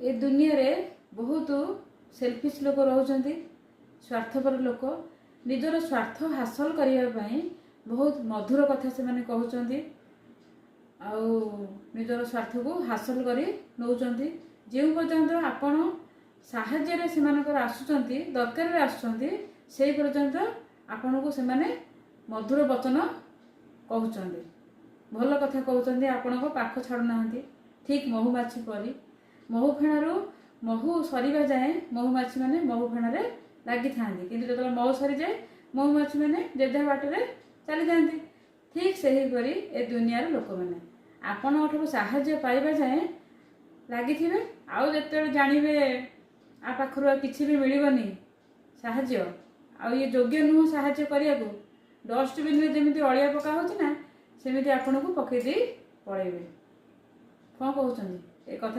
ଏ ଦୁନିଆରେ ବହୁତ ସେଲଫିସ୍ ଲୋକ ରହୁଛନ୍ତି, ସ୍ୱାର୍ଥପର ଲୋକ। ନିଜର ସ୍ୱାର୍ଥ ହାସଲ କରିବା ପାଇଁ ବହୁତ ମଧୁର କଥା ସେମାନେ କହୁଛନ୍ତି ଆଉ ନିଜର ସ୍ୱାର୍ଥକୁ ହାସଲ କରି ନେଉଛନ୍ତି। ଯେଉଁ ପର୍ଯ୍ୟନ୍ତ ଆପଣ ସାହାଯ୍ୟରେ ସେମାନଙ୍କର ଆସୁଛନ୍ତି, ଦରକାରରେ ଆସୁଛନ୍ତି, ସେଇ ପର୍ଯ୍ୟନ୍ତ ଆପଣଙ୍କୁ ସେମାନେ ମଧୁର ବଚନ କହୁଛନ୍ତି, ଭଲ କଥା କହୁଛନ୍ତି, ଆପଣଙ୍କ ପାଖ ଛାଡ଼ୁନାହାନ୍ତି। ଠିକ୍ ମହୁମାଛି ପରି, ମହୁ ଫେଣାରୁ ମହୁ ସରିବା ଯାଏଁ ମହୁମାଛିମାନେ ମହୁ ଫେଣାରେ ଲାଗିଥାନ୍ତି, କିନ୍ତୁ ଯେତେବେଳେ ମହୁ ସରିଯାଏ, ମହୁମାଛିମାନେ ଯେଝା ବାଟରେ ଚାଲିଯାଆନ୍ତି। ଠିକ୍ ସେହିପରି ଏ ଦୁନିଆର ଲୋକମାନେ ଆପଣଙ୍କ ଠାରୁ ସାହାଯ୍ୟ ପାଇବା ଯାଏଁ ଲାଗିଥିବେ, ଆଉ ଯେତେବେଳେ ଜାଣିବେ ଆ ପାଖରୁ ଆଉ କିଛି ବି ମିଳିବନି ସାହାଯ୍ୟ, ଆଉ ଇଏ ଯୋଗ୍ୟ ନୁହଁ ସାହାଯ୍ୟ କରିବାକୁ, ଡଷ୍ଟବିନରେ ଯେମିତି ଅଳିଆ ପକା ହେଉଛି ନା, ସେମିତି ଆପଣଙ୍କୁ ପକେଇ ଦେଇ ପଳେଇବେ। କ'ଣ କହୁଛନ୍ତି ଏ କଥା?